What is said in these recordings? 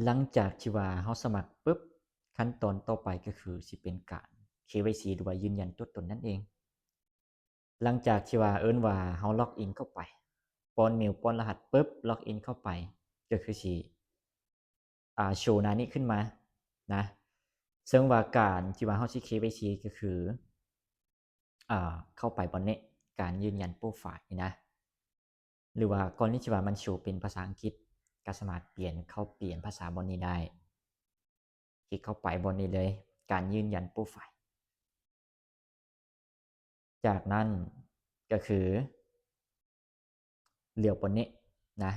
ຫຼັງຈາກທີ່ວ່າເຮົາສະໝັກປຶບ, ຂັ້ນຕອນຕໍ່ໄປກໍຄືຊິເປັນການ ເຄວາຍຊີ ຫຼືວ່າຢືນຢັນຕົວຕົນນັ້ນເອງ. ຫຼັງຈາກທີ່ວ່າເອີ້ນວ່າເຮົາລັອກອິນເຂົ້າໄປ, ປ້ອນເມວ ປ້ອນລະຫັດປຶບ, ລັອກອິນເຂົ້າໄປ, ກໍຄືຊິ ອ່າ ໂຊໜ້ານີ້ຂຶ້ນມານະ. ເຊິ່ງວ່າການທີ່ວ່າເຮົາຊິ ເຄວາຍຊີ ກໍຄື ອ່າ ເຂົ້າໄປບ່ອນນີ້, ການຢືນຢັນໂປຣໄຟລ໌ນີ້ນະ. ຫຼືວ່າກໍລະນີທີ່ວ່າມັນໂຊເປັນພາສາອັງກິດ, ກໍສາມາດປ່ຽນເຂົ້າປ່ຽນພາສາບ່ອນນີ້ໄດ້. ຄລິກເຂົ້າໄປບ່ອນນີ້ເລີຍ, ການຢືນຢັນໂປຣໄຟລ໌. ຈາກນັ້ນກໍຄືເລືອກບ່ອນນີ້ນະ,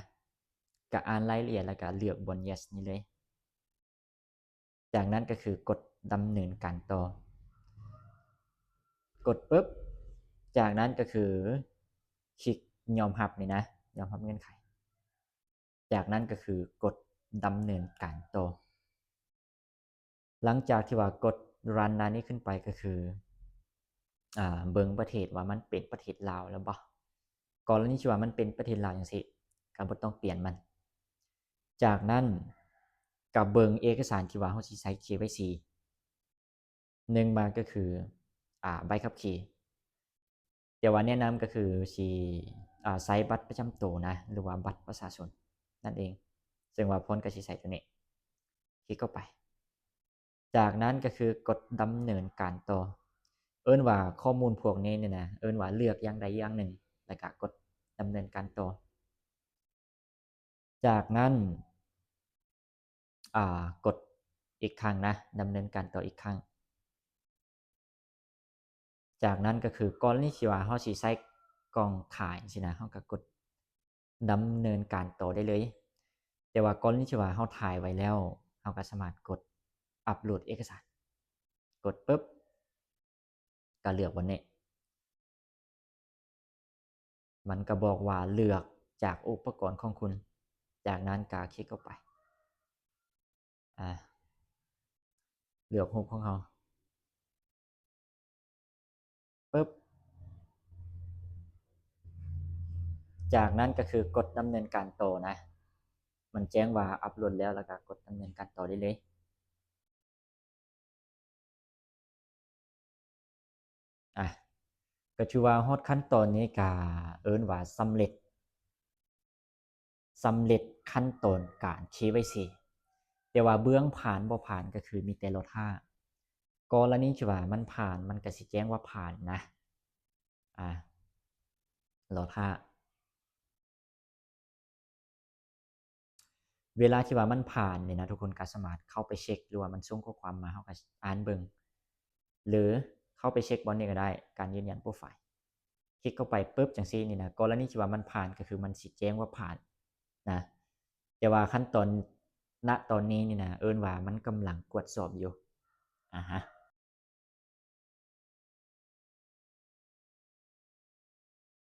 ກະອ່ານລາຍລະອຽດ ແລ້ວກະເລືອກບ່ອນ Yes ນີ້ເລີຍ. ຈາກນັ້ນກໍຄືກົດດຳເນີນການຕໍ່, ກົດປຶບ, ຈາກນັ້ນກໍຄືຄລິກຍອມຮັບນີ້ນະ, ຍອມຮັບເງື່ອນໄຂ. ຈາກນັ້ນກໍຄືກົດດຳເນີນການຕໍ່. ຫຼັງຈາກທີ່ວ່າກົດ Run ໜ້ານີ້ຂຶ້ນໄປ ກໍຄື ອ່າ ເບິ່ງປະເທດວ່າມັນເປັນປະເທດລາວແລ້ວບໍ່. ກໍລະນີທີ່ວ່າມັນເປັນປະເທດລາວຈັ່ງຊີ້ ກໍບໍ່ຕ້ອງປ່ຽນມັນ. ຈາກນັ້ນກໍເບິ່ງເອກະສານທີ່ວ່າເຮົາຊິໃຊ້ ເຄວາຍຊີ. ໜຶ່ງມາກໍຄື ອ່າ ໃບຂັບຂີ່, ແຕ່ວ່າແນະນຳກໍຄືຊິ ອ່າ ໃຊ້ບັດປະຈຳໂຕນະ ຫຼືວ່າບັດປະຊາຊົນນັ້ນເອງ, ເຊິ່ງວ່າພອນກໍຊິໃສ່ຕົວນີ້, ຄລິກເຂົ້າໄປ. ຈາກນັ້ນກໍຄືກົດດຳເນີນການຕໍ່. ເອີ້ນວ່າຂໍ້ມູນພວກນີ້ນີ້ນະ, ເອີ້ນວ່າເລືອກຢ່າງໃດຢ່າງໜຶ່ງ ແລ້ວກໍກົດດຳເນີນການຕໍ່. ຈາກນັ້ນ ອ່າ ກົດອີກຄັ້ງນະ, ດຳເນີນການຕໍ່ອີກຄັ້ງ. ຈາກນັ້ນກໍຄື ກໍລະນີທີ່ວ່າເຮົາຊິໃສ່ກ່ອງຖ່າຍຊີ້ນະ, ເຮົາກໍກົດດຳເນີນການຕໍ່ໄດ້ເລີຍ. ແຕ່ວ່າກໍລະນີທີ່ວ່າເຮົາຖ່າຍໄວ້ແລ້ວ, ເຮົາກໍສາມາດກົດອັບໂຫຼດເອກະສານ. ກົດປຶບ, ກໍເລືອກບ່ອນນີ້. ມັນກໍບອກວ່າເລືອກຈາກອຸປະກອນຂອງຄຸນ. ຈາກນັ້ນກໍຄລິກເຂົ້າໄປ. ອ່າ ເລືອກຮູບຂອງເຮົາ. ປຶບ. ຈາກນັ້ນກໍຄືກົດດຳເນີນການຕໍ່ນະ. ມັນແຈ້ງວ່າອັບໂຫຼດແລ້ວ, ແລ້ວກໍກົດດຳເນີນການຕໍ່ໄດ້ເລີຍ. ອ່ະ ກໍຖືວ່າຮອດຂັ້ນຕອນນີ້ກະເອີ້ນວ່າສຳເລັດ, ສຳເລັດຂັ້ນຕອນການ ເຄວາຍຊີ. ແຕ່ວ່າເບື້ອງຜ່ານບໍ່ຜ່ານກໍຄືມີແຕ່ລໍຖ້າ. ກໍລະນີທີ່ວ່າມັນຜ່ານ, ມັນກະຊິແຈ້ງວ່າຜ່ານນະ. ອ່າ ລໍຖ້າ. ເວລາທີ່ວ່າມັນຜ່ານນີ້ນະ, ທຸກຄົນກໍສາມາດເຂົ້າໄປເຊັກ ຫຼືວ່າມັນສົ່ງຂໍ້ຄວາມມາ, ເຮົາກໍອ່ານເບິ່ງ ຫຼືເຂົ້າໄປເຊັກບ່ອນນີ້ກໍໄດ້, ການຢືນຢັນໂປຣໄຟລ໌. ຄລິກເຂົ້າໄປປຶບ ຈັ່ງຊີ້ນີ້ນະ, ກໍລະນີທີ່ວ່າມັນຜ່ານ ກໍຄືມັນຊິແຈ້ງວ່າຜ່ານນະ. ແຕ່ວ່າຂັ້ນຕອນ ນະຕອນນີ້ນີ້ນະ, ເອີ້ນວ່າມັນກຳລັງກວດສອບຢູ່. ອາຮະ.